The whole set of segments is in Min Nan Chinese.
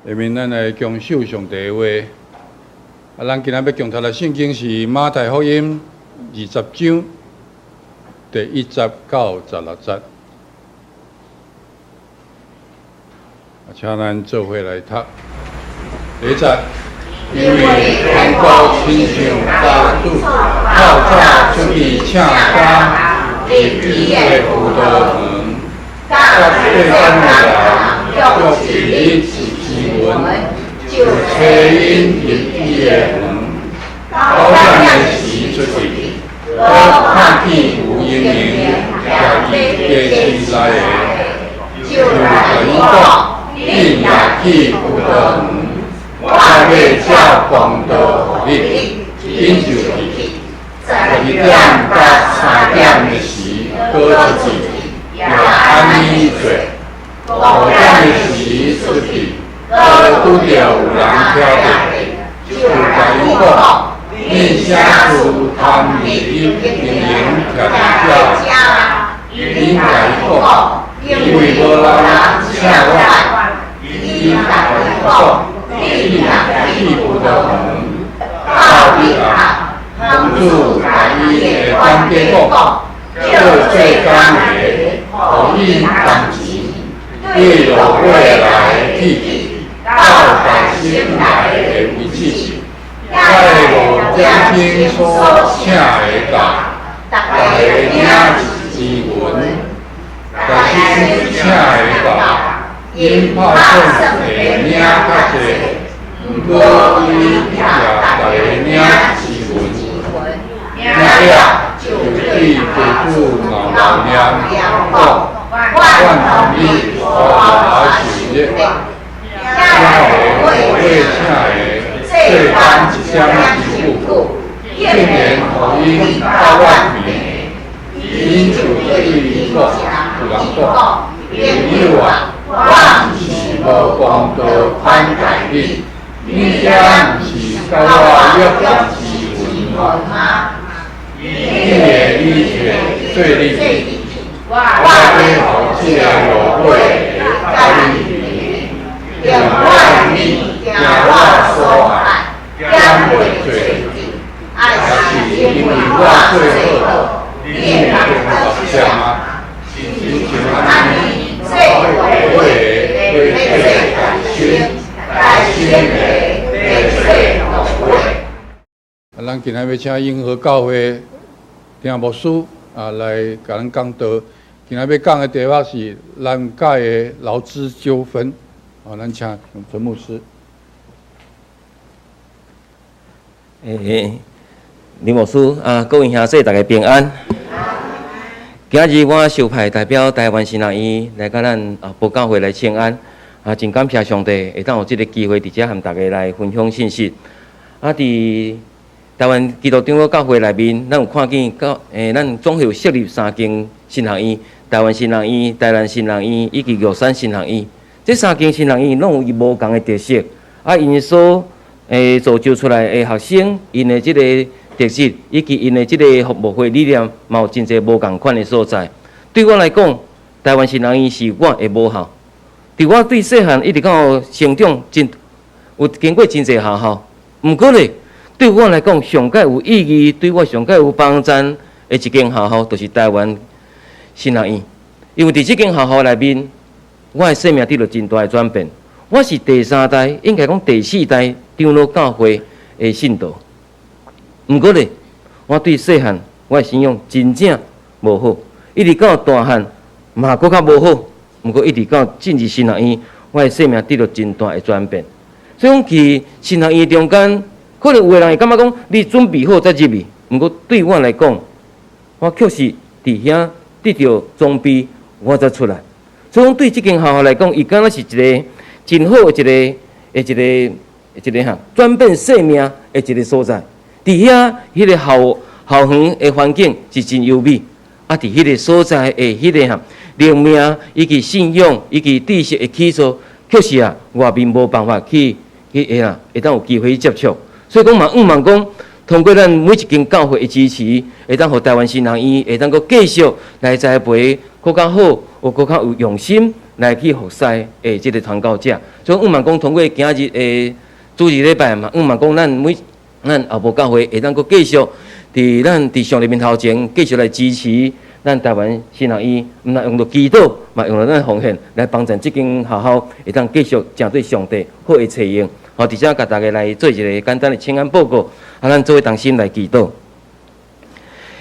下面咱來共守上帝的話。啊，咱今仔欲共讀的聖經是馬太福音20章第1節到16節。啊，請咱做伙來讀。第一節，因為天國親像家主透早出去請工入伊的葡萄園，佮做工的人約一日一錢銀，就差𪜶入伊的園。9點的時出去，閣看見有閒閒徛佇街市內的，就共𪜶講：恁也去葡萄園，我欲照功勞予恁。𪜶就去。12點佮3點的時，閣出去，也按呢做。5點的時出去，閣拄著有人徛佇，就共𪜶講：恁啥事通日日閒閒徛佇遮？𪜶共伊講：因為無人請阮。伊共𪜶講：恁也去葡萄園。到日暗，園主共伊的管家講：叫做工的，予𪜶工錢，對落尾來起，到大先來的為止。遐的5點鐘所請的到，逐个領一錢銀，大先請的到，𪜶拍算會領較濟，毋過伊也逐个領一錢銀。領了，就對家主鬧鬧念，講：阮予你烏白受熱，遐个五尾請的做工一點真久，竟然予𪜶鬥怨平。𪜶就對伊講：有人講，朋友啊，我毋是無公道款待你，你這毋是佮我約一錢銀嗎？你的利錢做你去，我欲予這个落尾的佮你平，用我的物件我所愛，減袂做，也是因為我做好，你會感謝嗎？親像按呢，做落尾的欲做大先，大先的欲做落尾。啊，咱今仔欲請永和教會丁牧師啊來共咱講道。今仔欲講的題目是難解的勞資糾紛。啊，咱請陳牧師。欸，林牧師啊，各位兄弟，大家平安。今日我受派代表台灣神學院來佮咱啊埔教會來請安。啊，真感謝上帝會當有這个機會佇遮和大家來分享信息。啊，佇台灣基督長老教會內面，咱有看見教欸，咱總會有設立三間神學院：台灣神學院、台南神學院以及玉山神學院。這三間神學院攏有伊無仝的特色。啊，𪜶所欸造就出來的學生，𪜶的這个特質，以及𪜶的這个服務會理念，嘛有真濟無仝款的所在。對我來講，台灣神學院是我的母校。佇我對細漢一直到成長，真有經過真濟學校。毋過咧，對我來講，上蓋有意義，對我上蓋有幫助的一間學校，就是台灣神學院。因為佇這間學校內面，我的生命得著真大的轉變。我是第三代，應該講第四代長老教會的信徒。毋過咧，我對細漢，我的信仰真正無好，一直到大漢嘛，閣較無好。毋過一直到進入神學院，我的生命得著真大的轉變。所以講，去神學院中間，可能有的人會感覺講，你準備好才入去。毋過對我來講，我確實佇遐得著裝備，我才出來。所以講，對這間學校來講，伊敢若是一个真好的一个、的一个、一个哈轉變生命的一个所在。佇遐彼个校校園的環境是真優美，啊，佇彼个所在的彼个哈靈命以及信仰以及知識的起初，確實啊，外面無辦法去去會啊，會當有機會去接觸。所以講嘛，向望講，通過咱每一間教會的支持，會當予台灣神學院會當閣繼續來栽培，閣較好，有閣較有用心。來去服侍的這個傳教者。所以向望講通過今日的主日禮拜嘛，向望講咱每咱後埔教會會當閣繼續佇咱佇上帝面頭前繼續來支持咱台灣神學院，毋但用著祈禱，嘛用著咱奉獻來幫助這間學校會當繼續成做上帝好的冊用。好，佇遮共大家來做一個簡單的請安報告，啊，咱做伙同心來祈禱。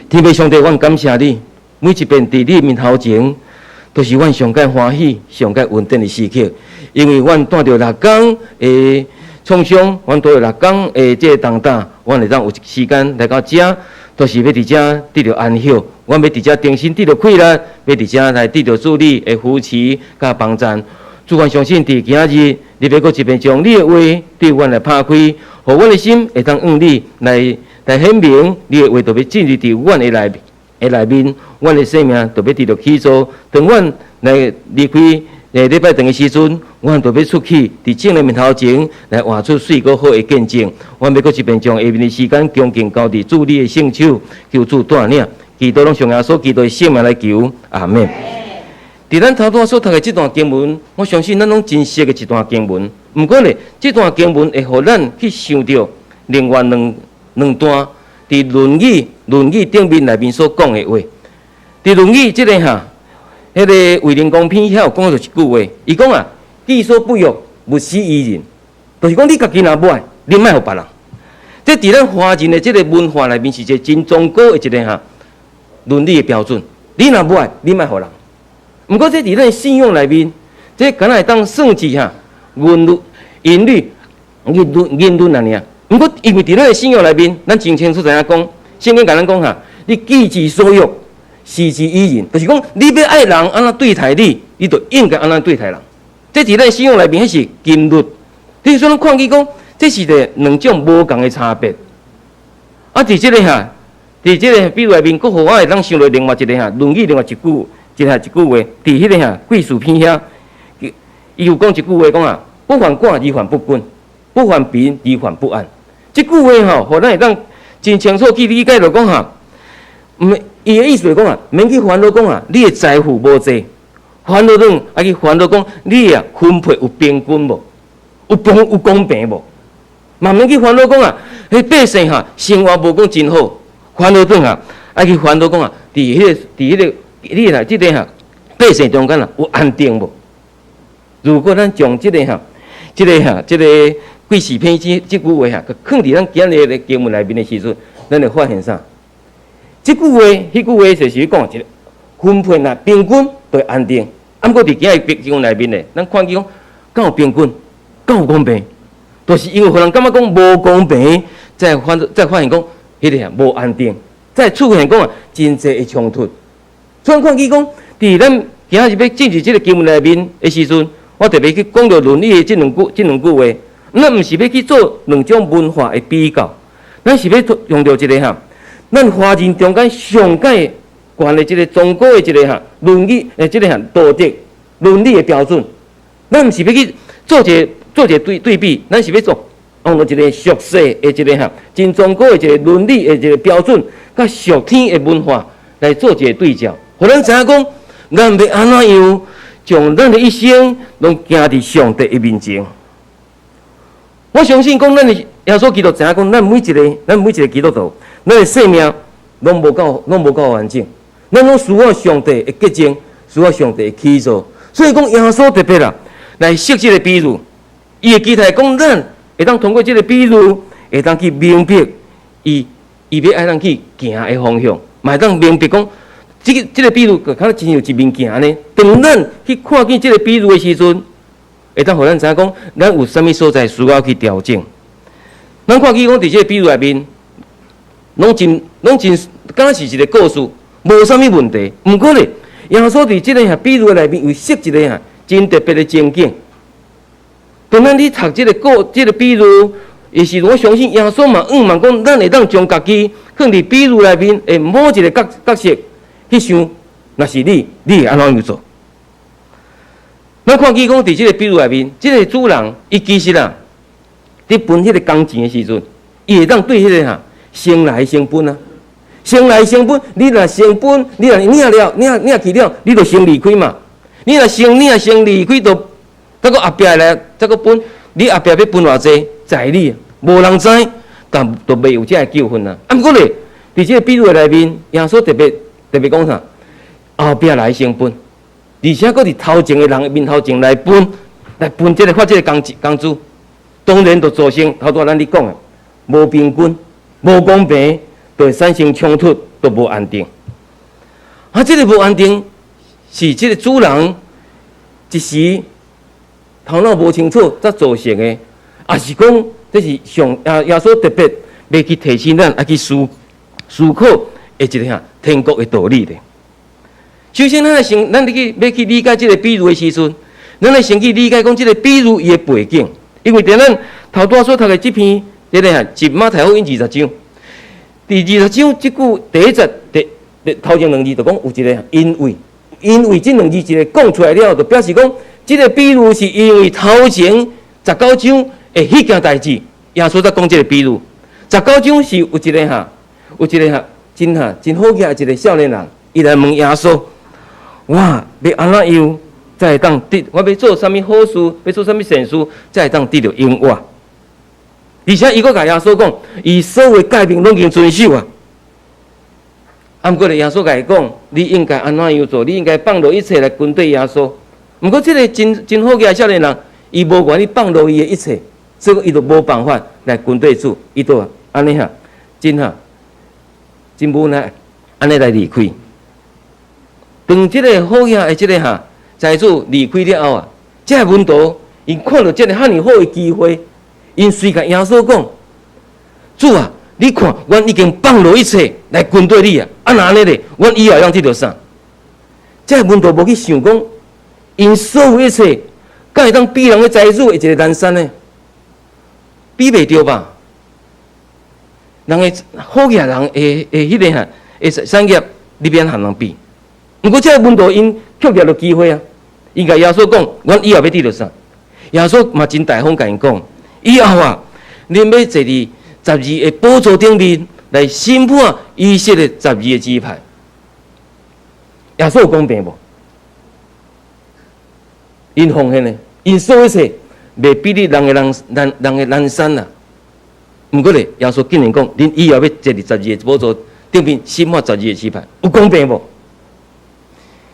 天父上帝，阮感謝你，每一遍佇你面頭前，都是阮上蓋歡喜、上蓋穩定的時刻，因為阮帶著六工的創傷，阮帶著六工的這個重擔，阮會當有時間來到遮，都是欲佇遮得著安息，阮欲佇遮重新得著氣力，欲佇遮來得著主你的扶持佮幫贊。主，阮相信佇今日，你欲閣一遍將你的話對阮來拍開，予阮的心會當向你來來顯明，你的話就欲進入佇阮的內的內面，阮的生命就欲得著起造。當阮來離開禮拜堂的時陣，阮就欲出去，佇眾人面頭前來活出媠閣好的見證。阮欲閣一遍將下面的時間恭敬交佇主你的聖手，求主帶領，祈禱攏奉耶穌基督的聖名來求，阿門。佇咱頭拄仔所讀的這段經文，我相信咱攏真熟的一段經文。毋過咧，這段經文會予咱去想著另外兩兩段佇《論語》《論語》頂面內面所講的話。佇《論語》這个哈，彼个衛靈公篇遐有講著一句話，伊講啊：己所不欲，勿施於人。就是講你家己若無愛，你莫予別人。這佇咱華人的這个文化內面是一個真崇高的一个哈倫理的標準。你若無愛，你莫予人。毋過，這佇咱信仰內面，這敢若會當算是哈銀律、韻律、韻律、韻律按呢爾。毋過，因為佇咱的信仰內面，咱真清楚知影講，聖經共咱講哈，你己之所欲，施之於人，就是講你欲愛人按怎對待你，你就應該按怎對待人。這佇咱信仰內面，彼是金律。你說咱看見講，這是個兩種無仝的差別。啊，佇這個哈，佇這个比喻內面，閣予我會當想著另外一个哈，《論語》另外一句。一下一句話，佇彼个哈貴事篇遐，伊有講一句話講啊，不患寡而患不均，不患貧而患不安。這句話吼，予咱會當真清楚去理解著講哈，毋，伊的意思就講啊，免去煩惱講啊，你的財富無濟，煩惱轉愛去煩惱講，你啊分配有平均無？有公有公平無？嘛免去煩惱講啊，彼百姓哈生活無講真好，煩惱轉啊愛去煩惱講啊，佇彼个佇彼个。你若這个哈百姓中間啊有安定無？如果咱將這个哈、這个哈、這个貴事篇這這句話哈，閣囥佇咱今日的經文內面的時陣，咱會發現啥？這句話、彼句話就是講一个分配若平均就會安定。啊，毋過佇今日經文內面咧，咱看見講敢有平均，敢有公平？就是因為予人感覺講無公平，才發才發現講彼个無安定，才出現講啊真濟的衝突。所以看見講，佇咱今仔日欲進入這个經文內面的時陣，我特別去講著《論語》的這兩句、這兩句話。咱毋是欲去做兩種文化的比較，咱是欲用著一个哈，咱華人中間上蓋懸的這个崇高的一个哈《論語》的這个哈道德倫理的標準。咱毋是欲去做一个做一个對對比，咱是欲做用著一个俗世的一个哈真崇高的一个倫理的一个標準，佮屬天的文化來做一个對照。予咱知影講，咱欲按怎樣將咱的一生攏行佇上帝的面前。我相信講，咱的耶穌基督知影講，咱每一个，咱每一个基督徒，咱的生命攏無夠，攏無夠完整，咱攏需要上帝的潔淨，需要上帝的起造。所以講，耶穌特別啦，來設這个比喻，伊的期待講，咱會當通過這个比喻，會當去明白伊伊欲愛咱去行的方向，嘛會當明白講。這个這个比喻，就敢若親像一面鏡按呢。當咱去看見這个比喻的時陣，會當予咱知影講，咱有啥物所在需要去調整。咱看見講，佇這个比喻內面，攏真攏真，敢若是一个故事，無啥物問題。毋過咧，耶穌佇這个比喻內面有設一个哈真特別的情景。當咱咧讀這个故這个比喻的時陣，我相信耶穌嘛，向望講，咱會當將家己放佇比喻內面的某一个角角色。去想，若是你，你會按怎樣做？咱看見講，佇這个比喻內面，這个主人伊其實啊，佇分彼个工錢的時陣，伊會當對彼个哈先來先分啊，先來先分，你若先分，你若領了，領領去了，你就先離開嘛。你若先離開，就閣閣後壁來，再閣分，你後壁欲分偌濟，在你，無人知，但就袂有這个糾紛啊。啊，毋過咧，佇這个比喻內面，耶穌特別特別講啥？後壁來先分，而且閣佇頭前的人面頭前來分，來分這个發這个工工資，當然就造成頭拄仔咱咧講的，無平均、無公平，就會產生衝突，就無安定。啊，這个無安定是這个主人一時頭腦無清楚才造成的，抑是講這是上耶耶穌特別欲去提醒咱，愛去思思考的一个啥天國的道理咧。首先，咱來先，咱去欲去理解這个比喻的時陣，咱來先去理解講這个比喻伊的背景，因為佇咱頭拄仔所讀的這篇，這个啊，是馬太福音二十章，佇二十章這句第一節第第頭前兩字就講有一个因為，因為這兩字一个講出來了，就表示講這个比喻是因為頭前十九章的彼件代誌，耶穌才講這个比喻。十九章是有一个哈，有一个哈，真哈真好額的一个少年人，伊來問耶穌：我欲按怎樣才會當得？我欲做啥物好事？欲做啥物善事，才會當得著永活？而且伊閣共耶穌講，伊所有誡命攏已經遵守啊。啊，毋過咧，耶穌共伊講，你應該按怎樣做？你應該放落一切來跟綴耶穌。毋過，這个真真好額少年人，伊無願意放落伊的一切，所以伊就無辦法來跟綴主。伊就按呢哈，真哈，真無奈，按呢來離開。當這个好額的這个哈財主離開了後啊，這个門徒𪜶看著這个遐爾好的機會，𪜶隨共耶穌講：主啊，你看，阮已經放落一切來跟綴你啊！啊，若按呢咧，阮以後會當得著啥？這个門徒無去想講，𪜶所有一切，敢會當比人的財主的一个難產呢？比袂著吧？人的好額人的的彼个哈的產業，你欲按和人比？毋過，這个門徒𪜶卻掠著機會啊！𪜶共耶穌講，阮以後欲得著啥？耶穌嘛真大方共𪜶講，以後啊，恁欲坐佇十二个寶座頂面來審判以色列十二个支派。耶穌有公平無？𪜶奉獻的，𪜶所有一切袂比你人的人人人的難產啊！毋過咧，耶穌竟然講，恁以後欲坐佇十二个寶座頂面審判十二个支派，有公平無？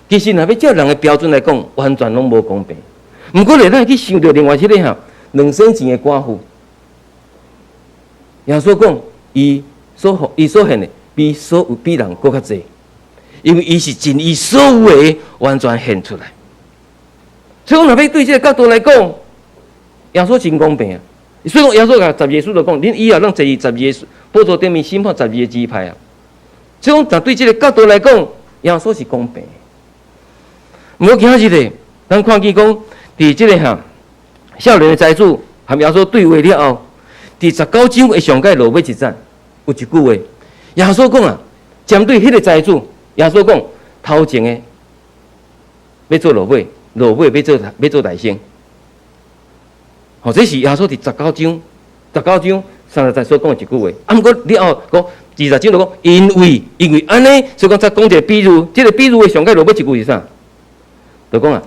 其實，若欲照人的標準來講，完全攏無公平。毋過咧，咱會去想著另外一个哈，兩仙錢的寡婦。耶穌講，伊所獻的比所有比人閣較濟，因為伊是盡伊所有的完全獻出來。所以，若欲對這个角度來講，耶穌真公平啊！所以講，耶穌共十二个使徒講，恁以後攏坐佇十二个寶座頂面審判十二个支派啊。所以講，若對這个角度來講，耶穌是公平。毋過今仔日咧，咱看見講，佇這个哈少年的財主和耶穌對話了後，佇十九章的上蓋落尾一節，有一句話，耶穌講啊，針對彼个財主，耶穌講頭前的欲做落尾，落尾欲做大先。吼，這是耶穌佇十九章十九章三十節所講的一句話。啊，毋過了後講二十章就講，因為因為按呢，所以講才講一个比喻，這个比喻的上蓋落尾一句是啥？就講啊，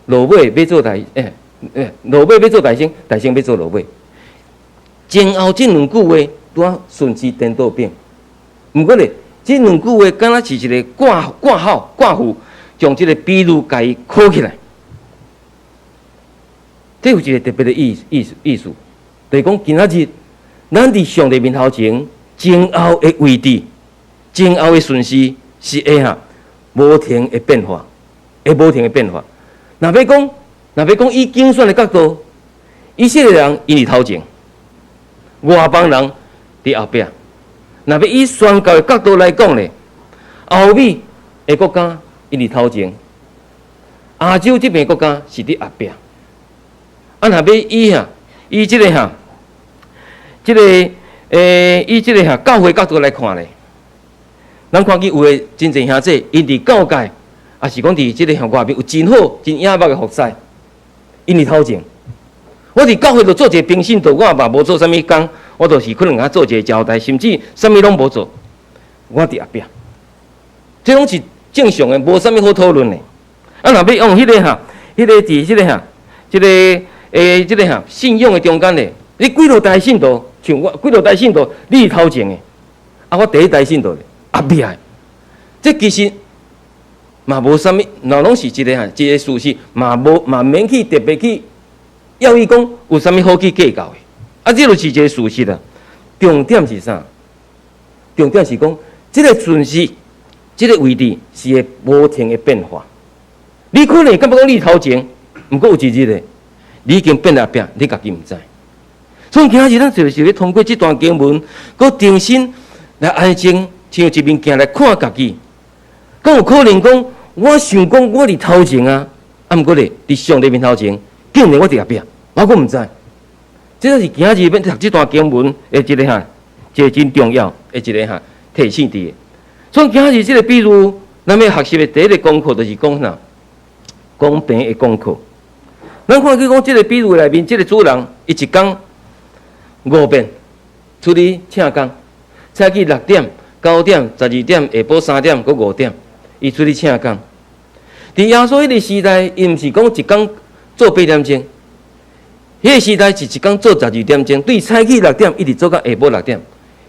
落尾欲做大，欸欸，落尾欲做大先，大先欲做落尾。前後這兩句話拄仔順序顛倒變。毋過咧，這兩句話敢若是一个括括號括弧，將這个比喻共伊括起來。這有一个特別的意意思意思，就是講今仔日咱佇上帝面頭前，前後的位置、前後的順序是會哈無停的變化。會無停的變化。若欲講，若欲講以競選的角度，以色列人𪜶佇頭前，外邦人佇後壁。若欲以宣教的角度來講咧，歐美的國家𪜶佇頭前，亞洲這邊國家是佇後壁。啊，若欲以哈，以這个哈，這个以這个哈教會角度來看咧，咱看見有的真濟兄弟，𪜶佇教界。抑是講佇這个外面有真好、真影目的服侍，𪜶佇頭前。我佇教會就做一个平信徒，我嘛無做啥物工，我就是可能較做一个招待，甚至啥物攏無做，我佇後壁。這攏是正常的，無啥物好討論的。啊，若欲用彼个哈，彼个佇彼個哈，這個這個哈信仰的中間咧，你幾落代信徒，像我幾落代信徒，你是頭前的，啊，我第一代信徒咧，後壁的，這其實嘛無啥物，若攏是一個哈，一個事實，嘛無嘛免去特別去要伊講有啥物好去計較的，啊，這就是一個事實啊。重點是啥？重點是講，這個順序，這個位置是會無停的變化。你可能感覺講你頭前，毋過有一日咧，你已經變後壁，你家己毋知。所以今仔日咱就是欲通過這段經文，閣重新來安靜，像一面鏡來看家己。敢有可能講，我想講我佇頭前啊，啊，毋過咧，佇上帝面頭前，竟然我佇後壁，我閣毋知。這是今仔日欲讀這段經文的一個哈，一個真重要的一個哈提醒佇的。所以今仔日這個比喻，咱欲學習的第一個功課就是講啥？公平的功課。咱看見講這個比喻內面，這個主人伊一工五遍出去請工，早起6點、9點、12點、下晡3點、閣5點，伊出去請工。佇耶穌彼個時代，伊毋是講一工做8點鐘，彼個時代是一工做12點鐘，對早起六點一直做到下晡六點，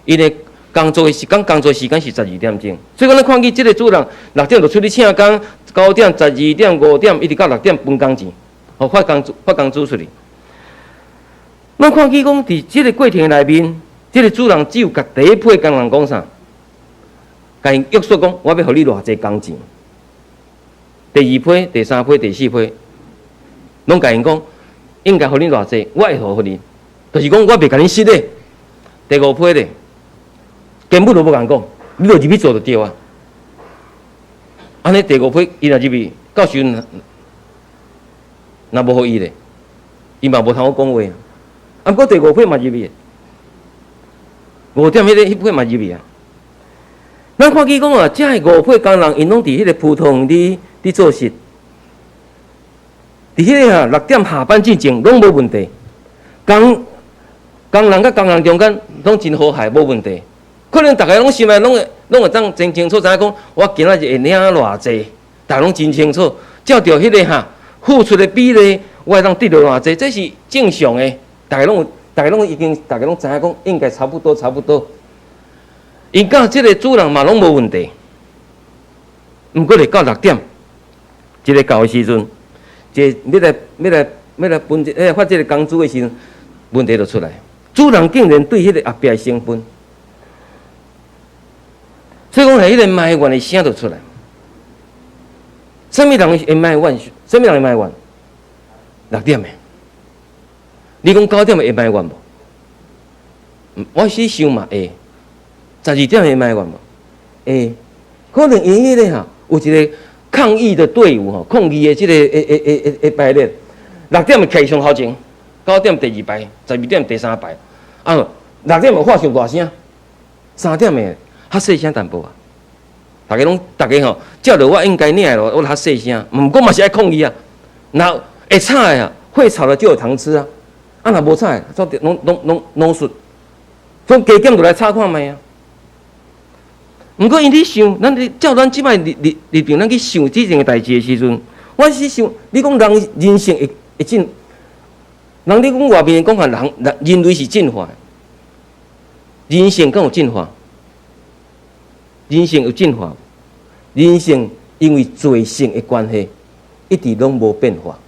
伊的工作的時間，工作時間是十二點鐘。所以講，咱看見這個主人六點就出去請工，9點、十二點、五點，一直到六點分工錢，予發工資發工資出去。咱看見講，佇這個過程內面，這個主人只有共第一批工人講啥？共𪜶約束講，我欲予你偌濟工錢。第二批、第三批、第四批，攏共𪜶講，應該予恁偌濟，我會予恁，就是講我袂共恁失的。第五批咧，根本就無共講，你就入去做就對啊。按呢第五批，伊若入去，到時陣若無予伊咧，伊嘛無通好講話啊。啊，毋過第五批嘛入去，5點彼個彼批嘛入去啊。咱看見講啊，這个五批工人，𪜶攏佇彼個葡萄園佇佇做事，佇彼個啊6點下班之前攏無問題。工工人佮工人中間攏真和諧，無問題。可能逐个攏心內攏會攏會當真清楚，知影講我今仔日會領偌濟，逐个攏真清楚。照著彼個哈付出的比例，我會當得著偌濟，這是正常的。逐个攏有，逐个攏已經，逐个攏知影講應該差不多，差不多。𪜶佮這個主人嘛攏無問題。毋過咧到六點，這個到的時陣，這欲來欲來欲來分這個發這個工資的時陣，問題就出來。主人竟然對彼個後壁的先分，所以講，彼個埋怨的聲就出來。啥物人會埋怨？啥物人會埋怨？六點的。你講9點會埋怨無？我是想嘛會。12點會埋怨無？會。可能𪜶彼個哈有一個抗議的隊伍吼，抗議的這個會會會會會排列。六點徛上頭前，9點第二排，十二點第三排。啊，六點會喊上大聲，3點的較細聲淡薄啊。逐家攏，逐家吼，照著我應該領的，我較細聲。毋過嘛是愛抗議啊。若會吵的啊，會吵的就有糖吃啊。啊，若無吵的，煞攏攏攏攏輸。所以加減就來吵看覓啊。毋過𪜶咧想，咱咧照咱這擺立立立場，咱去想這件代誌的時陣，我是想，你講人人性會會進，人你講外面講啊，人人人類是進化的，人性敢有進化？人性有進化？人性因為罪性的關係，一直攏無變化，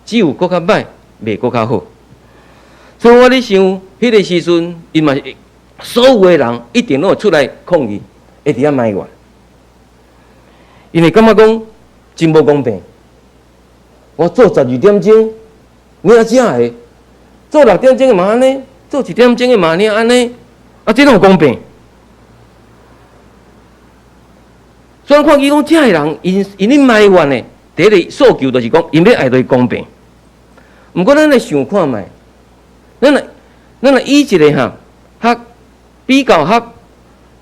只有閣較歹，袂閣較好。所以我咧想，彼個時陣，𪜶嘛是所有的人一定攏會出來抗議，會佇遐埋怨，因為感覺講真無公平。我做十二點鐘領這个，做6點鐘的嘛按呢，做1點鐘的嘛領按呢，啊，這哪有公平？所以看見講，這个人𪜶𪜶咧埋怨的，第一個訴求就是講，𪜶欲愛著公平。毋過咱來想看覓，咱來以一個哈，較比較較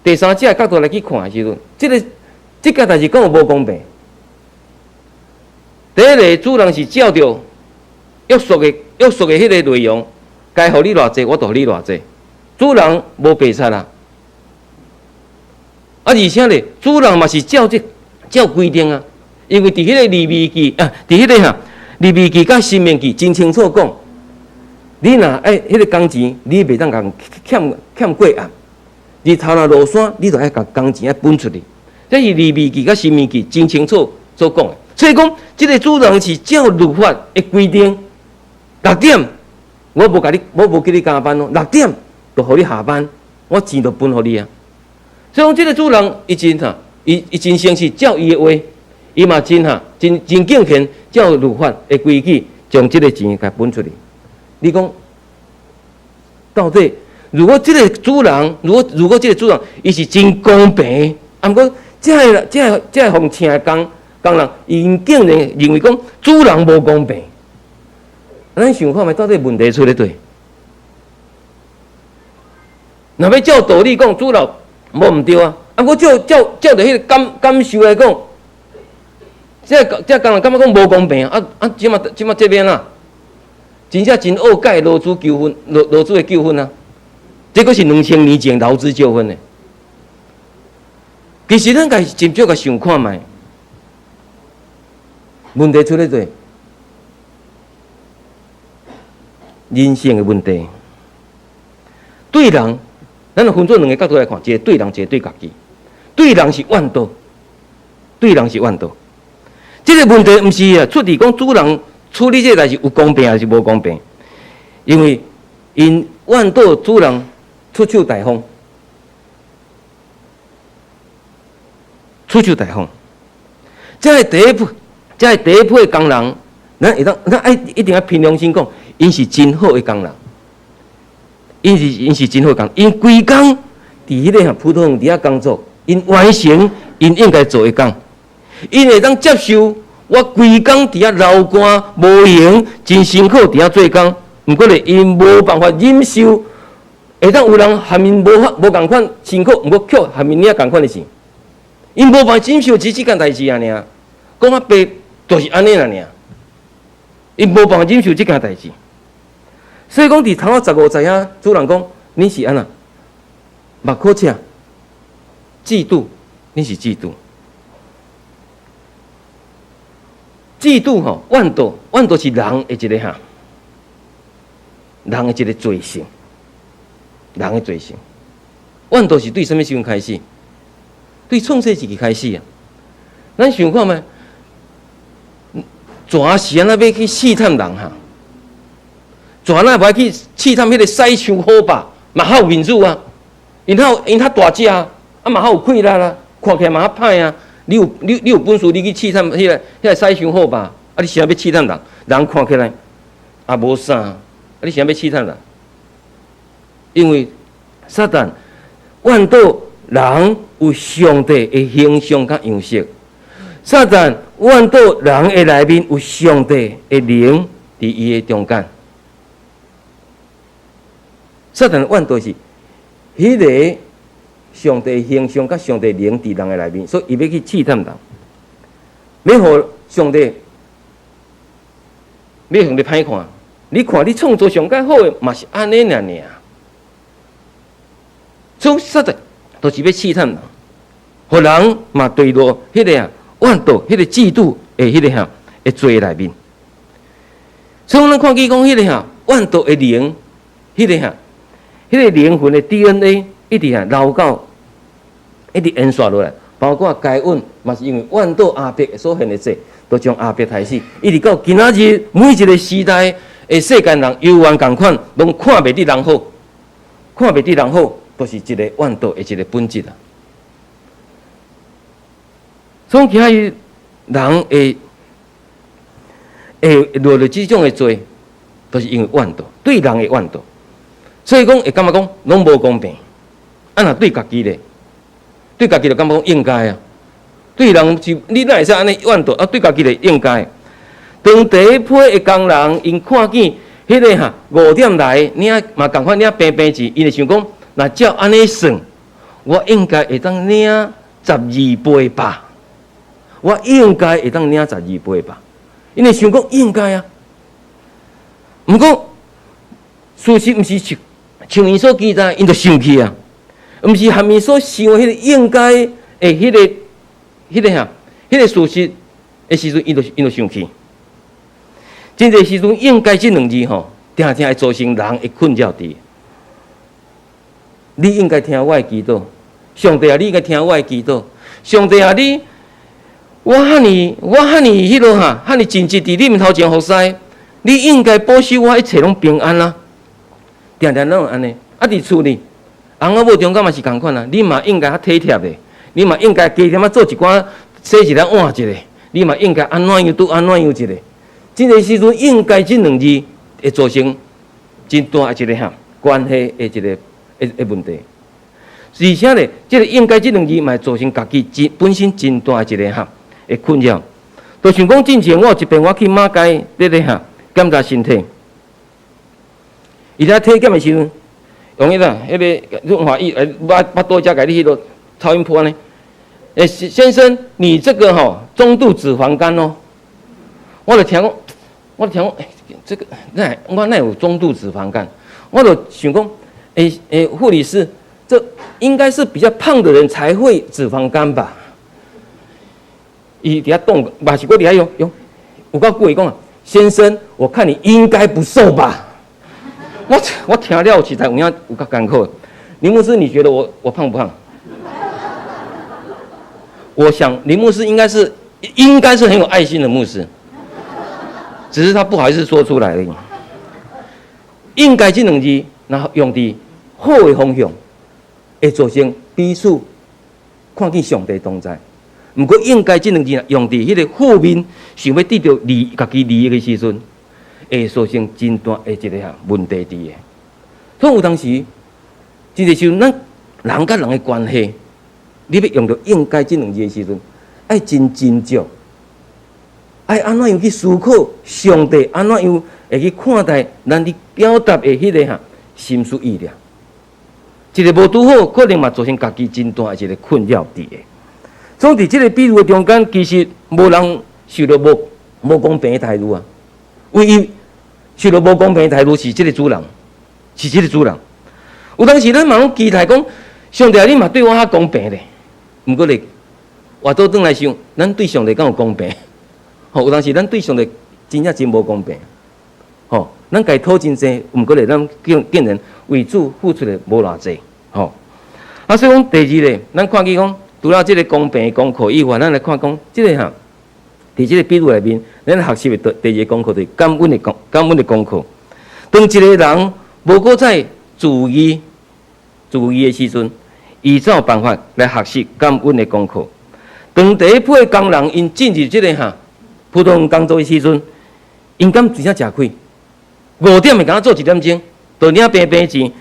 第三者的角度來去看的時陣，這個這件代誌敢有無公平？第一個主人是照著約束的彼個內容，該予你偌濟，我就予你偌濟。主人無白賊啦。啊，而且咧，主人嘛是照這照規定啊，因為佇彼個利未記啊，佇彼個哈利未記佮申命記真清楚講，你若愛彼個工錢，你袂當共欠欠過暗。日頭若落山，你就愛共工錢愛分出去。這是利未記佮申命記真清楚所講的。所以講，這個主人是照律法的規定，六點我無共你，我無叫你加班哦，六點就予你下班，我錢就分予你啊。所以講，這個主人伊真哈，伊伊真誠實，照伊的話，伊嘛真哈，真真敬虔，照律法的規矩，將這個錢共分出去。你講到底，如果這個主人，如果如果這個主人，伊是真公平，啊，毋過這个這个這个予請的工工人，𪜶竟然認為講主人無公平。咱想看覓到底問題出咧佗？若欲照道理講，主人無毋對啊，啊，毋過照照照著彼个感感受來講，這個這個工人感覺講無公平啊！啊，這馬這馬這邊啊，真正真惡解勞資糾紛，勞勞資的糾紛啊！這閣是2000年前勞資糾紛的。其實咱家真少共想看覓，問題出咧佗？人性的問題，對人，咱就分做兩个角度來看，一个對人，一个對家己。對人是怨妒，對人是怨妒。這个問題毋是啊，出佇講主人處理這个代誌有公平還是無公平？因為𪜶怨妒主人出手大方，出手大方。這个第一批，這个第一批的工人，咱會當，咱愛一定愛憑良心講，𪜶是真好的工人，𪜶是𪜶是真好的工人，𪜶規工佇彼个葡萄園佇遐工作，𪜶完成𪜶應該做的工，𪜶會當接受我規工佇遐流汗無閒，真辛苦佇遐做工，毋過咧，𪜶無辦法忍受，會當有人和𪜶無法無仝款辛苦，毋過卻和𪜶領仝款的錢，𪜶無辦法忍受這這件代誌爾爾，講較白就是按呢爾爾。𪜶無辦法忍受這件代誌，所以講佇頭仔十五節遐，主人講恁是按怎？目可赤，嫉妒，恁是嫉妒，嫉妒吼，怨妒，怨妒是人的一个哈，人的一个罪性，人的罪性。怨妒是對啥物時陣開始？對創世時期開始啊！咱想看覓？蛇是按怎欲去試探人哈？蛇若無愛去試探彼个洗手好吧，嘛較有面子啊！𪜶較有𪜶較大隻啊，啊嘛較有氣力啦，看起來嘛較歹啊。你有你你有本事，你去試探彼个彼个洗傷好吧？啊，你是按欲試探人？人看起來也無啥，啊，你是按欲試探人？因為撒旦怨妒人有上帝的形象佮樣式。撒旦怨妒人的內面有上帝的靈佇伊的中間。撒旦怨妒是彼个上帝形象佮上帝靈佇人的內面，所以伊欲去試探人，欲予上帝，欲予上帝歹看。你看你創造上蓋好的，嘛是按呢爾爾。所以撒旦就是欲試探人，予人嘛墜落彼个啊。怨妒、彼个嫉妒的彼个哈的罪內面，所以咱看見講彼個哈怨妒的靈，彼个哈，彼个靈魂的 DNA 一直哈流到，一直延續落來，包括該隱嘛是因為怨妒亞伯所獻的祭，都將亞伯刣死，一直到今仔日每一個時代的世間人猶原仝款，攏看袂得人好，看袂得人好，都是一個怨妒的一個本質啊。所以今日人會會落入這種的罪，都是因為怨妒，對人的怨妒。所以講會感覺講攏無公平。啊，若對家己咧，對家己就感覺講應該啊。對人是，你哪會使按呢怨妒？啊，對家己咧應該。當第一批的工人，𪜶看見彼个哈五點來領嘛仝款領平平錢，𪜶就想講，若照按呢算，我應該會當領十二倍吧。我應該會當領十二倍吧？𪜶會想講應該啊。毋過事實毋是像像𪜶所期待，𪜶就生氣啊。毋是和𪜶所想的彼個應該的彼個彼個啥彼個事實，的時陣，伊就生氣。真濟時陣應該這兩字吼，定定會造成人的困擾佇。你應該聽我的祈禱，上帝啊！你應該聽我的祈禱，上帝啊！你我遐爾我遐爾彼落哈，遐爾盡職佇你面頭前服侍，你應該保守我一切攏平安啦。定定攏會按呢，啊！佇厝裡，翁仔某中間嘛是仝款啊！你嘛應該較體貼的，你嘛應該加點仔做一寡洗一下碗一下，你嘛應該按怎樣拄按怎樣一下。這個時陣應該這兩字會造成真大的一個哈關係的一個的問題。而且咧，這個應該這兩字嘛會造成家己真本身真大的一個哈的困擾。就像講進前我有一遍我去馬偕佇咧哈檢查身體，伊咧體檢的時陣，用彼個彼個潤滑液，腹腹肚遮共你彼落超音波按呢。欸，先生，你這個吼中度脂肪肝哦。我就聽講，欸，這個哪我哪有中度脂肪肝？我就想講，欸欸，護理師，這應該是比較胖的人才會脂肪肝吧？伊佇遐動，嘛是閣佇遐用用，有夠久伊講啊，先生，我看你應該不瘦吧？我聽了實在有影有較艱苦。林牧師，你覺得我胖不胖？我想林牧師應該是很有愛心的牧師，只是他不好意思說出來而已。應該這兩字，然後用佇好的方向，會造成彼此看見上帝同在。毋過應該這兩字用佇彼個負面，想欲得著利家己利益的時陣，會造成真大的一個哈問題佇的。所以有當時，真濟時陣，咱人佮人的關係，你欲用著應該這兩字的時陣，愛真斟酌，愛按怎樣去思考上帝按怎樣會去看待咱佇表達的彼個哈心思意念。一個無拄好，可能嘛造成家己真大的一個困擾佇的。所以佇這個比喻的中間，其實無人受著無公平的待遇啊。唯一受著無公平的待遇是這個主人，是這個主人。有當時咱嘛攏期待講，上帝你嘛對我較公平咧。毋過咧，換倒轉來想，咱對上帝敢有公平？吼，有當時咱對上帝真正真無公平。吼，咱共伊討真濟，毋過咧，咱竟然為主付出的無偌濟。吼，啊，所以講第二個，咱看見講，除了這個公平的功課以外，咱來看講這個哈，佇這個比喻內面，咱學習的第二個功課就是感恩的功課。當一個人無閣再注意注意的時陣，伊才有辦法來學習感恩的功課。當第一批工人𪜶進入這個哈葡萄園工作的時陣，𪜶敢真正食虧？5點會敢若做一點鐘，就領平平錢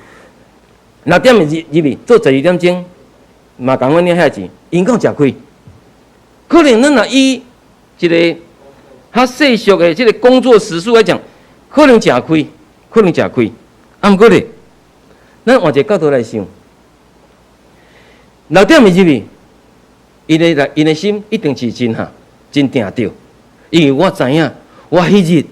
；6點入去做12點鐘，嘛仝款領遐錢，𪜶敢有食虧？可能咱若以一個較世俗的這個工作時數來講，可能食虧，可能食虧。啊，毋過咧，咱換一個角度來想，六點入去，𪜶的心一定是真哈，真定著，因為我知影，我彼日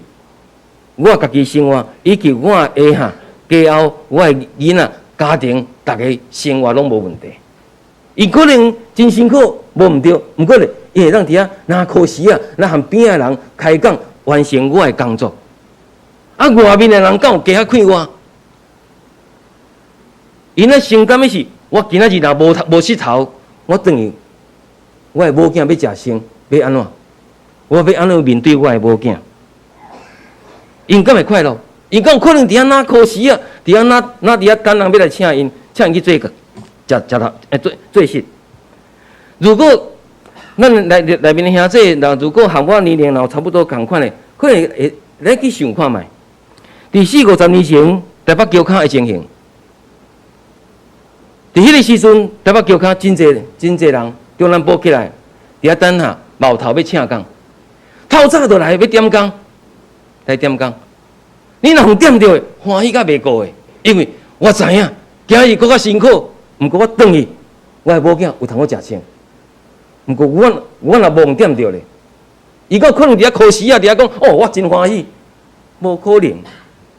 我家己生活，以及我的哈家後，我的囡仔家庭，逐家生活攏無問題。伊可能真辛苦，無毋對，毋過咧，伊會當佇遐拿箍匙仔，來和邊仔人開講，完成我的工作。啊，外面的人敢有加較快活？𪜶咧承擔的是，我今仔日若無穡頭，我轉去，我的某囝欲食飯，欲按怎？我欲按怎面對我的某囝？𪜶敢會快樂？𪜶敢有可能佇遐拿箍匙仔，佇遐拿拿佇遐等人欲來請𪜶，請𪜶去做個食食頭欸做做穡。如果咱內面的兄弟，若如果和我年齡若有差不多仝款的，可能會來去想看覓。佇四五十年前，台北橋跤的情形，佇彼個時陣，台北橋跤真濟真濟人中南部起來，佇遐等下冒頭欲請工，透早就來欲點工，來點工。你若有點著的，歡喜甲袂過的，因為我知影，今日閣較辛苦，毋過我轉去，我的某囝有通好食穿。毋過我若無點著咧，伊閣可能佇遐箍匙仔，佇遐講哦，我真歡喜，無可能，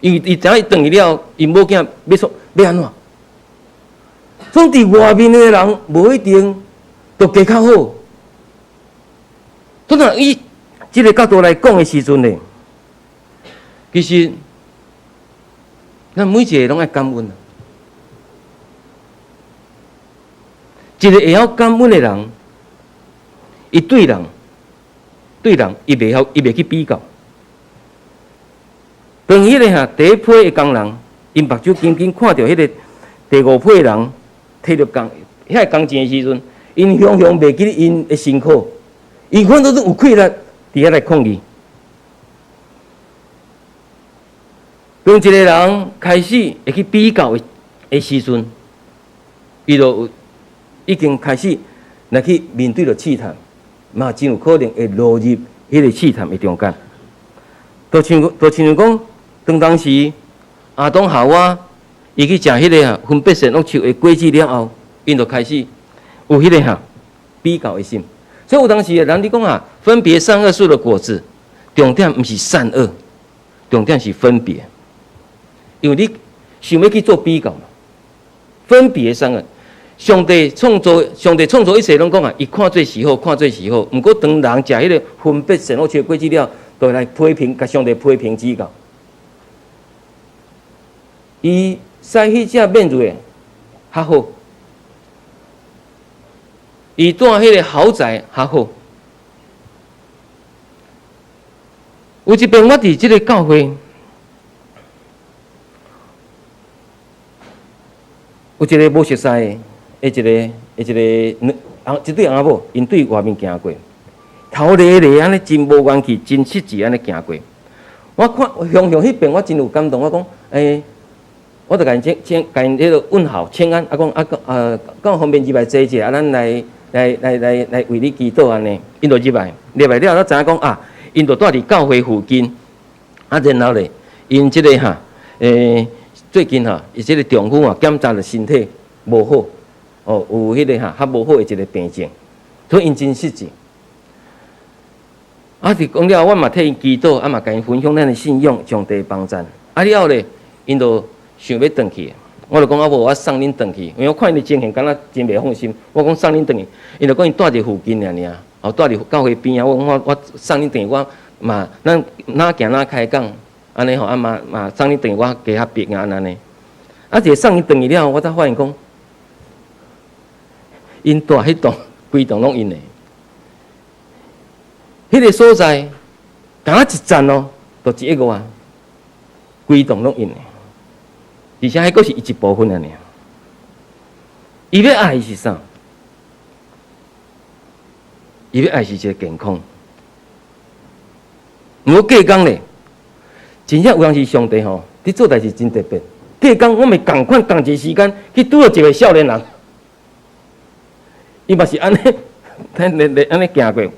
因為伊知影伊轉去了，𪜶某囝欲創欲按怎？總佇外面的人無一定都加較好。總之伊這个角度來講的時陣咧，其實咱每一个攏愛感恩。一个會曉感恩的人，伊對人，對人，伊袂曉，伊袂去比較。當彼个哈第一批的工人，𪜶目睭緊緊看著彼个第五批的人提著工遐个工錢的時陣，𪜶雄雄袂記得𪜶的辛苦，𪜶反倒都有氣力佇遐來抗議。當一個人開始會去比較的時陣，伊就已經開始來去面對著試探，嘛真有可能會落入彼個試探的中間。就親像講，當時亞當夏娃伊去食彼個啊分別善惡樹的果子了後，𪜶就開始有彼個哈比較的心。所以有當時人咧講啊，分別善惡樹的果子，重點毋是善惡，重點是分別。因為你想欲去做比較嘛，分別善惡。上帝創造，上帝創造一切攏講啊，伊看做是好，看做是好。毋過當人食彼個分別善惡樹的果子了，就來批評，共上帝批評指教。伊駛彼隻免税的較好，伊住彼个豪宅較好。有一遍我佇這个教會，有一个無熟似的，一個一對翁仔某，𪜶對外面行過，頭咧咧按呢真無元氣，真失志按呢行過。我看雄雄彼邊，我真有感動。我講，欸，我就共𪜶請請，共𪜶彼个問候請安，啊講啊講啊，敢有方便入來坐者，啊咱來來來來來為你祈禱按呢。𪜶就入來，入來了後，才知影講啊，𪜶就住佇教會附近，啊然後咧，𪜶這个哈，欸，最近哈，伊這个丈夫啊檢查著身體無好，哦，有彼个哈較無好的一个病症，所以𪜶真失志。啊，佇講了，我嘛替𪜶祈禱，啊嘛共𪜶分享咱的信仰，上帝幫贊。啊了後咧，𪜶就想欲轉去，我就講啊無，我送恁轉去，因為我看𪜶的情形，敢若真袂放心。我講送恁轉去，𪜶就講𪜶住佇附近爾爾，哦，住佇教會邊仔。我講我送恁轉去，我嘛咱哪行哪開講，按呢吼，啊嘛嘛送恁轉去，我加較平安按呢。啊，一个送𪜶轉去了後，我才發現講，𪜶住彼棟，規棟攏𪜶的。彼个所在，敢若一層哦，就一億外，規棟攏𪜶的，而且彼閣是伊一部分爾爾。伊欲愛是啥？伊欲愛是一个健康。毋過隔工咧，真正有當時上帝吼，佇做代誌真特別。隔工我嘛仝款仝一个時間去拄著一个少年人，伊嘛是按呢，按呢按呢行過。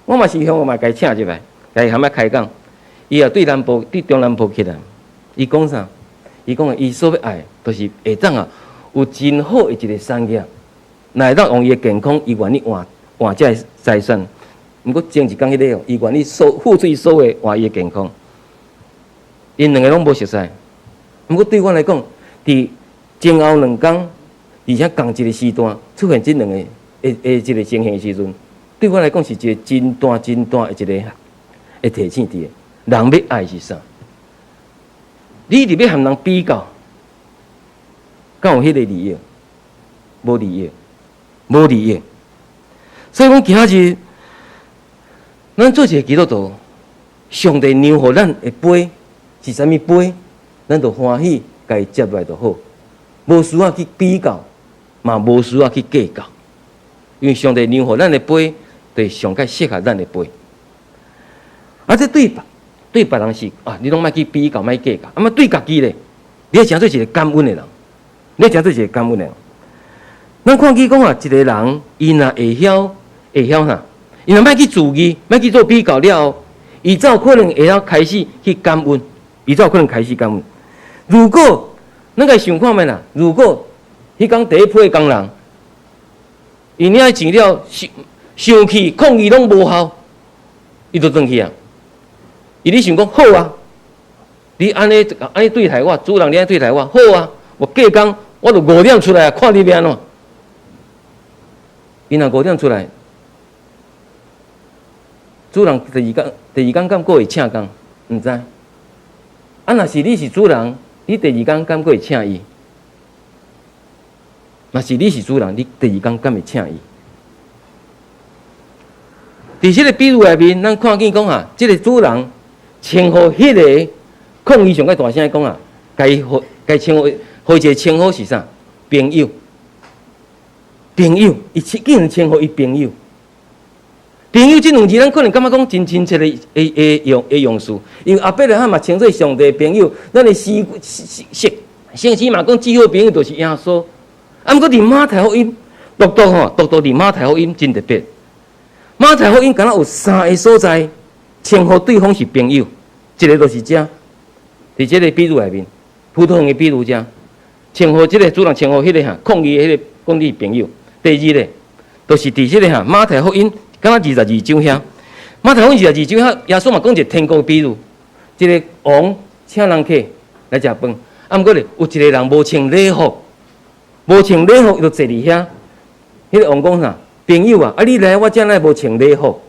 我嘛是向我嘛共伊請入來，共伊含仔開講。伊也對南部、對中南部起來，伊講啥？伊講伊所欲愛，就是會當啊，有真好的一个產業，若會當用伊的健康，伊願意換換這个財產。毋過前一工彼个哦，伊願意所付出所有換伊的健康。𪜶兩个攏無熟似，毋過對我來講，佇前後兩工，而且仝一个時段出現這兩个的這个情形的時陣。對我來講是一个真大真大的一个的提醒佇的。人欲愛是啥？你一直欲和人比較，敢有彼个利益？無利益，無利益。所以講今仔日，咱做一个基督徒，上帝讓予咱的杯是啥物杯，咱就歡喜共伊接來就好，無需要去比較，嘛無需要去計較，因為上帝讓予咱的杯，就是上蓋適合咱的杯。啊，這對對別人是啊，你攏莫去比較，莫計較。啊，嘛對家己咧，你愛成做一个感恩的人，你愛成做一个感恩的人。咱看見講啊，一个人伊若會曉會曉啥？伊若莫去注意，莫去做比較了後，伊才有可能會曉開始去感恩，伊才有可能開始感恩。如果咱共想看覓啦，如果彼工第一批的工人，伊領錢了，生生氣抗議攏無效，伊就轉去啊。伊咧想講好啊，你按呢按呢對待我，主人你按呢對待我，好啊，我隔工我就五點出來啊，看你欲按怎。伊若五點出來，主人第二工，第二工敢閣會請工？毋知。啊，若是你是主人，你第二工敢閣會請伊？若是你是主人，你第二工敢會請伊？佇這個比喻內面，咱看見講啊，這個主人稱呼彼個抗議上較大聲講啊，共伊予共伊稱呼，予伊一個稱呼是啥？朋友，朋友，伊竟然稱呼伊朋友。朋友這兩字，咱可能感覺講真親切的用詞，因為亞伯拉罕嘛稱做上帝的朋友，咱的詩詩聖經嘛講至好朋友就是耶穌。啊，毋過佇馬太福音，獨獨吼，獨獨佇馬太福音真特別。馬太福音敢若有三个所在稱呼對方是朋友，一个就是這，佇這个比喻內面，葡萄園的比喻遮，稱呼這个主人稱呼彼个哈抗議彼个講你是朋友。第二个，就是佇這个哈馬太福音。敢若22章遐，馬太福音二十二章遐，耶穌嘛講一个天國比喻，一个王請人客來食飯，啊，毋過咧有一个人無穿禮服，無穿禮服，伊就坐佇遐。彼个王講啥？朋友啊，啊你來我遮哪會無穿禮服？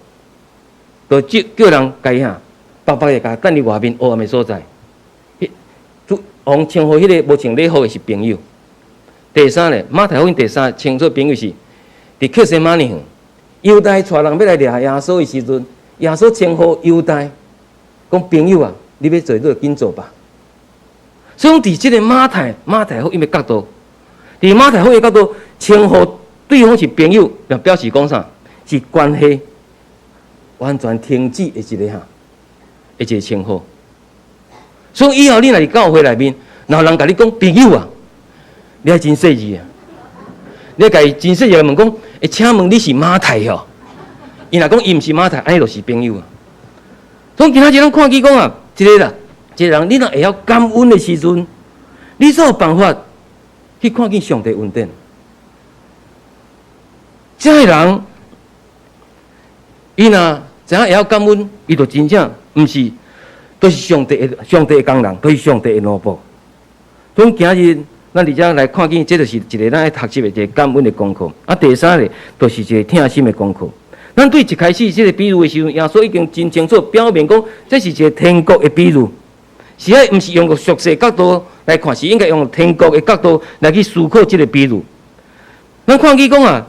就叫叫人共伊哈，白白的共伊等佇外面黑暗的所在。主王稱呼彼个無穿禮服的是朋友。第三咧，馬太福音第三稱做朋友是佇客西馬尼園。猶大帶人欲來掠耶穌的時陣，耶穌稱呼猶大講朋友啊，你欲做你就緊做吧。所以講，佇這个馬太福音的角度，佇馬太福音的角度稱呼對方是朋友，就表示講啥？是關係完全停止的一个哈，的一个稱呼。所以以後你若佇教會內面，若有人共你講朋友啊，你愛真細膩啊！你共伊真細膩問講，欸，請問你是馬太哦？伊若講伊毋是馬太，按呢就是朋友啊。所以今仔日咱看見講啊，一个啦，一个人你若會曉感恩的時陣，你才有辦法去看見上帝恩典。這个人，伊若知影會曉感恩，伊就真正毋是，都是上帝的工人，都是上帝的奴僕。所以今日咱佇遮來看見，這就是一个咱愛學習的一个感恩的功課。啊，第三个就是一个疼心的功課。咱對一開始這个比喻的時陣，耶穌已經真清楚表明講，這是一个天國的比喻，是愛毋是用個俗世角度來看，是應該用天國的角度來去思考這个比喻。咱看見講啊，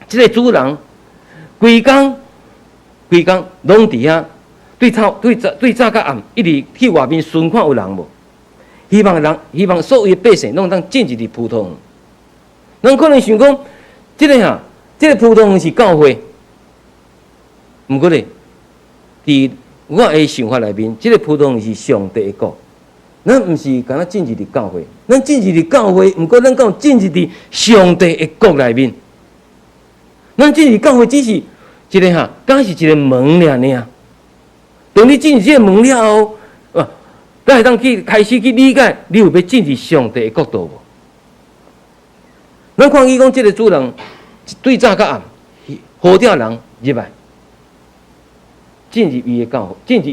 這个主人規工規工攏佇遐，對早對早到暗，一直去外面巡看有人無？希望人希望所有的百姓攏當進入佇葡萄園。咱可能想講，這个哈，這个葡萄園是教會。毋過咧，佇我的想法內面，這个葡萄園是上帝的國。咱毋是干焦進入佇教會，咱進入佇教會，毋過咱敢有進入佇上帝的國內面。咱進入教會只是一个哈，敢是一个門爾爾。當你進入這个門了後，啊，才會當去開始去理解，你有欲進入上帝的國度無？咱看伊講，這个主人對早到暗，呼召人入來。進入伊的教會，進入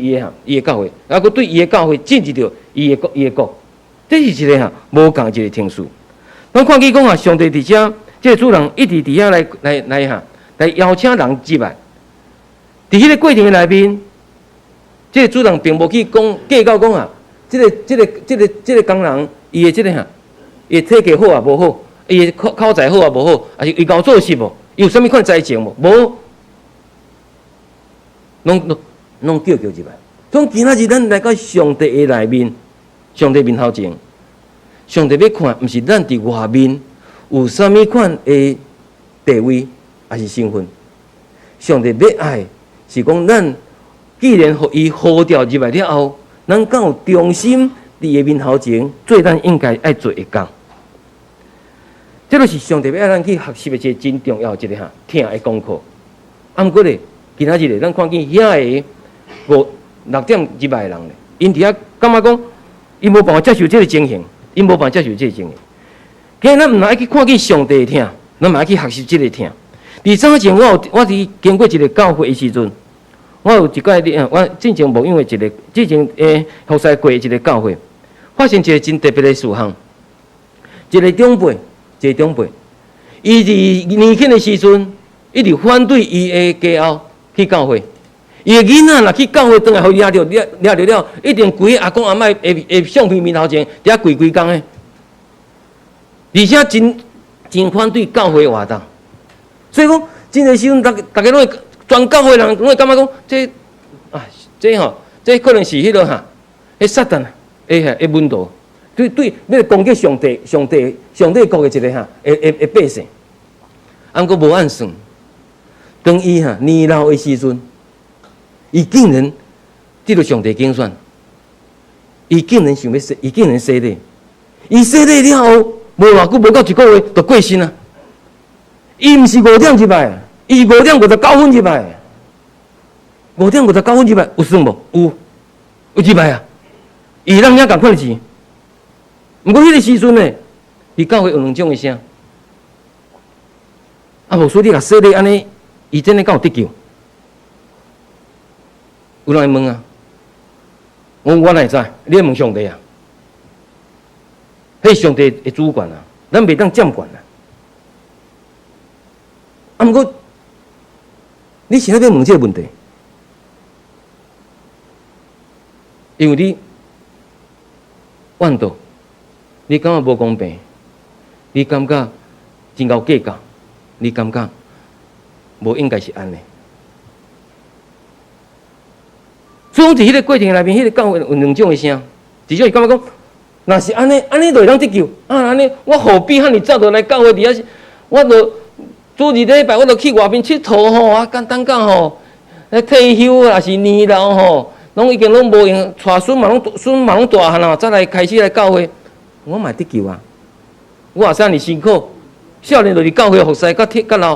伊的教會，啊，閣對伊的教會進入著伊的國，這是一个哈無仝一个程序。咱看見講啊，上帝佇遮，這个主人一直佇遐來哈，來邀請人入來。佇彼个過程的內面，這个主人並無去講計較講啊，這個工人伊的這个哈，伊的體格好抑無好，伊的口才好抑無好，抑是伊𠢕做事無，伊有啥物款才情無？無。攏叫入來。總今仔日咱來到上帝的內面，上帝面頭前，上帝欲看，毋是咱佇外面有啥物款的地位，抑是身份。上帝欲愛是講，咱既然予伊呼召入來了後，咱敢有忠心佇伊面頭前做咱應該愛做的工。這就是上帝欲愛咱去學習的一個真重要的一个哈疼的功課。啊，毋過咧，今仔日咧，咱看見遐个五六點入來的人咧，𪜶佇遐感覺講，𪜶無辦法接受這个情形，𪜶無辦法接受這个情形。今日咱毋但愛去看見上帝的疼，咱嘛愛去學習這个疼。佇早前，我佇經過一个教會的時陣，我有一擺，我進前牧養的一个，之前服侍過一个教會，發生一个真特別的事項。一個長輩，一個長輩，伊佇年輕的時陣，一直反對伊的家後去教會，伊的囡仔若去教會，轉來予掠著，掠掠著了，一定規个阿公阿嬤的的相片面頭前，佇遐跪規工的，而且真真反對教會活動。所以講，這个時陣，逐逐家攏會，全教會人攏會感覺講，這啊，這吼，這可能是彼落哈，彼撒旦的的門徒，對對，欲攻擊上帝、上帝、上帝國的一个哈，的的的百姓。啊，毋過無按算，當伊哈年老的時陣，伊竟然得著上帝揀選，伊竟然想欲洗，伊竟然洗禮，伊洗禮了後，無偌久，無夠一個月就過身啊！伊毋是五點入來，伊是5點59分入來。五點五十九分入來有算無？有，有入來啊！伊會當領仝款的錢。毋過彼个時陣呢，佇教會有兩種的聲。啊，牧師你共洗禮按呢，伊真的敢有得救？有人會問啊？我我哪會知？你愛問上帝啊！彼上帝的主權啊，咱袂當掌權啊！啊，毋過你是按怎欲問這个問題？因為你怨道，你感覺無公平，你感覺真𠢕計較，你感覺無應該是按呢。所以講，佇彼個過程內面，彼個教會有兩種的聲，一種是感覺講，若是按呢，按呢就會當得救啊！按呢，我何必遐爾早就來教會佇遐？我就主日禮拜，我就去外面𨑨迌吼，啊，等等到吼，咧退休抑是年老吼，攏已經攏無閒，帶孫嘛攏孫嘛攏大漢啊，才來開始來教會，我嘛會得救啊！我也使爾辛苦，少年就佇教會服侍，到鐵到老，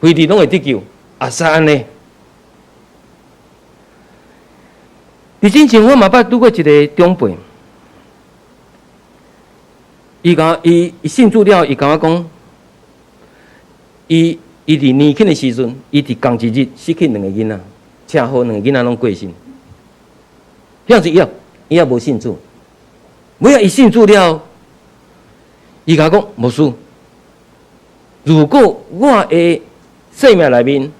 隨時攏會得救，也使按呢。佇之前我嘛捌拄過一个長輩，伊共伊伊信主了後，伊共我講，伊伊佇年輕的時陣，伊佇仝一日失去兩个囡仔，車禍兩个囡仔攏過身。彼時伊也伊也無信主，尾仔伊信主了後，伊共我講，牧師，如果我的生命內面，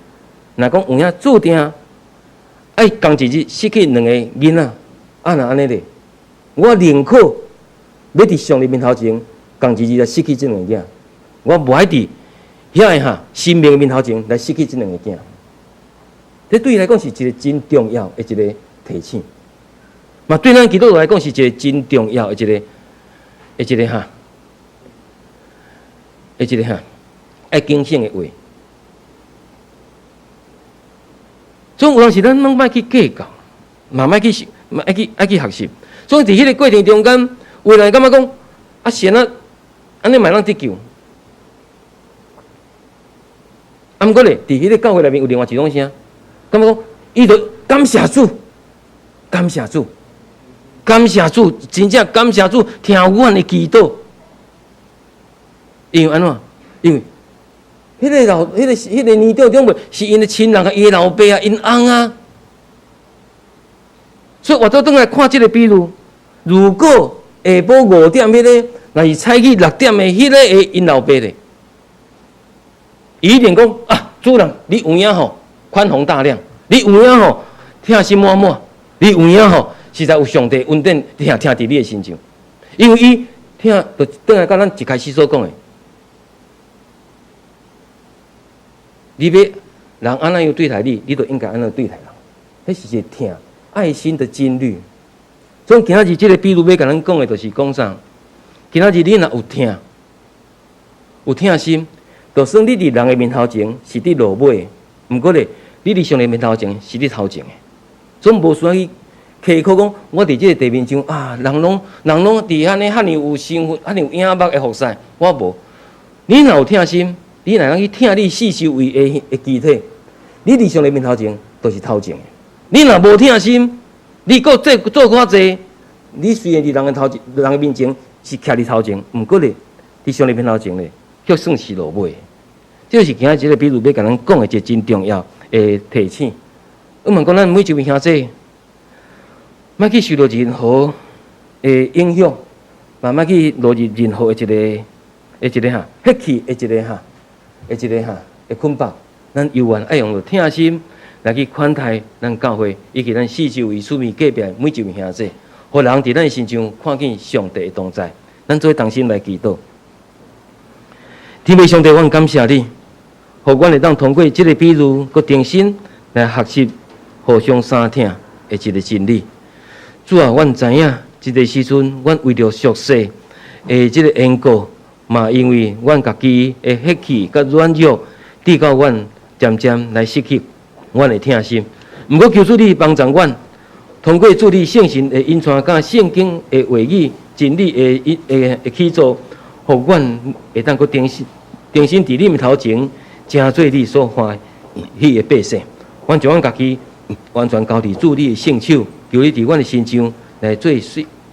若講有影注定。愛仝一日失去兩个囡仔，啊若按呢咧，我寧可欲佇上帝面頭前仝一日來失去這兩个囝，我無愛佇遐个哈神明的面頭前來失去這兩個囝。這對伊來講是一个真重要的一个提醒，嘛對咱基督徒來講是一个真重要的一个的一个哈的一个哈愛警醒的話。所以有當時咱攏莫去計較，嘛莫去想，嘛愛去愛去學習。所以佇彼个過程中間，有人感覺講，啊，神啊，按呢嘛會當得救。啊，毋過咧，佇彼个教會內面有另外一種聲，感覺講，伊就感謝主，感謝主，感謝主，真正感謝主，聽阮的祈禱。因為按怎？因為。彼个老、彼个、彼个年長長輩是𪜶的親人啊，伊的老爸啊，𪜶翁啊。所以，我倒轉來看這个比喻，如果下晡五點彼个，若是早起六點的彼个的𪜶老爸咧，伊一定講啊，主人，你有影吼，寬宏大量，你有影吼，疼心滿滿，你有影吼，實在有上帝恩典疼疼佇你的身上，因為伊疼，就轉來佮咱一開始所講的。你欲人按怎樣對待你，你就應該按怎對待人。彼是一个疼愛心的真理。所以今仔日這个比喻欲共咱講的，就是講啥？今仔日你若有疼，有疼心，就算你佇人的面頭前是佇落尾，毋過咧，你佇上帝面頭前是佇頭前的。所以無需要去苛刻講，我佇這个地面上啊，人攏人攏佇按呢遐爾有身份、遐爾有影目的服侍，我無。你若有疼心。你若通去疼你四周圍的的肢體，你佇上帝面頭前就是頭前的。你若無疼心，你閣做做較濟，你雖然佇人的頭前、人的面前是徛佇頭前，毋過咧，佇上帝面頭前咧，卻算是落尾。這是今仔日這个比喻欲共咱講的一个真重要的提醒。我問講咱每一位兄弟，莫去受著任何的影響，嘛莫去落入任何的一个的一个哈，血氣的一个哈。的一个哈，的捆綁，咱猶原愛用著疼心來去款待咱教會以及咱四周圍四面隔壁每一位兄弟，予人佇咱身上看見上帝的同在。咱做同心來祈禱。天父上帝，阮感謝你，予阮會當通過這个比喻，閣重新來學習互相相疼的一个真理。主啊，阮知影，這个時陣，阮為著俗世的這个緣故，嘛因為阮家己的血氣佮軟弱，致到阮漸漸來失去阮的疼心。毋過求主你幫助阮，通過主你聖神的引帶，佮聖經的話語、真理的的的起造，予阮會當閣重新重新佇你頭前，成做你所歡喜的百姓。阮將阮家己完全交佇主你的聖手，求你佇阮的身上來做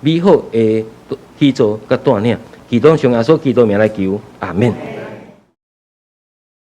美好的起造佮帶領。祈禱奉耶穌基督名來求，阿門。